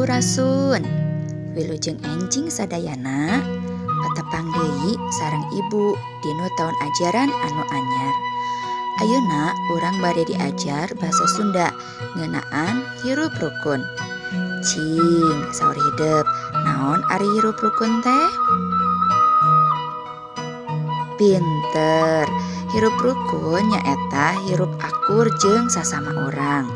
Sampurasun. Wilujeng enjing sadayana, patepang deui sareng ibu dina taun ajaran anu anyar. Ayeuna urang bade diajar basa Sunda ngeunaan hirup rukun. Cing, saur hidep, naon ari hirup rukun teh? Pinter, hirup rukun nyaeta hirup akur jeung sasama urang.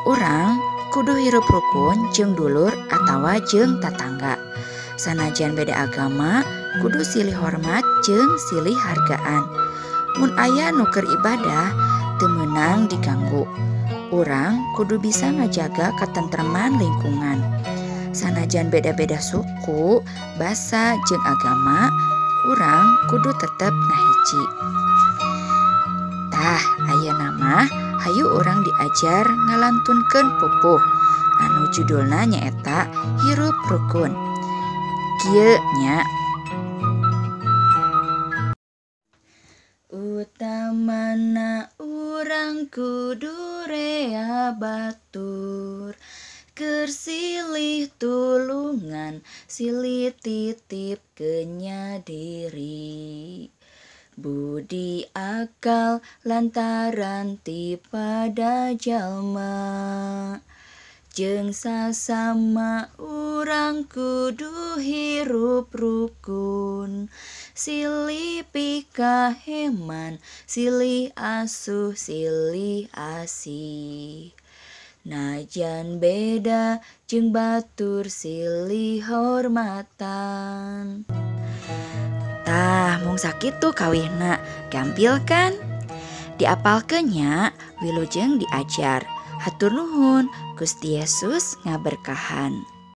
Urang kudu hirup rukun jeung dulur atawa jeung tatangga. Sanajan beda agama, kudu silih hormat jeung silih hargaan. Mun aya nu keur ibadah, teu meunang diganggu. Urang kudu bisa ngajaga katentreman lingkungan. Sanajan beda-beda suku, basa jeung agama, urang kudu tetep ngahiji. Tah, ayeuna mah hayu urang diajar ngalantunkeun pupuh anu judulna nyaeta Hirup Rukun. Kieu nya. Utamana urang kudu rea batur, keur silih tulungan, silih titip kenya diri. Budi akal lantaran ti pada jalma, jeung sasama urang kudu hirup rukun. Silih pikaheman, silih asuh, silih asih. Najan beda jeung batur silih hormatan. Tah, mung sakitu kawihna, gampil kan? Diapalkeun nya, wilujeng diajar. Hatur nuhun, Gusti Yesus ngaberkahan.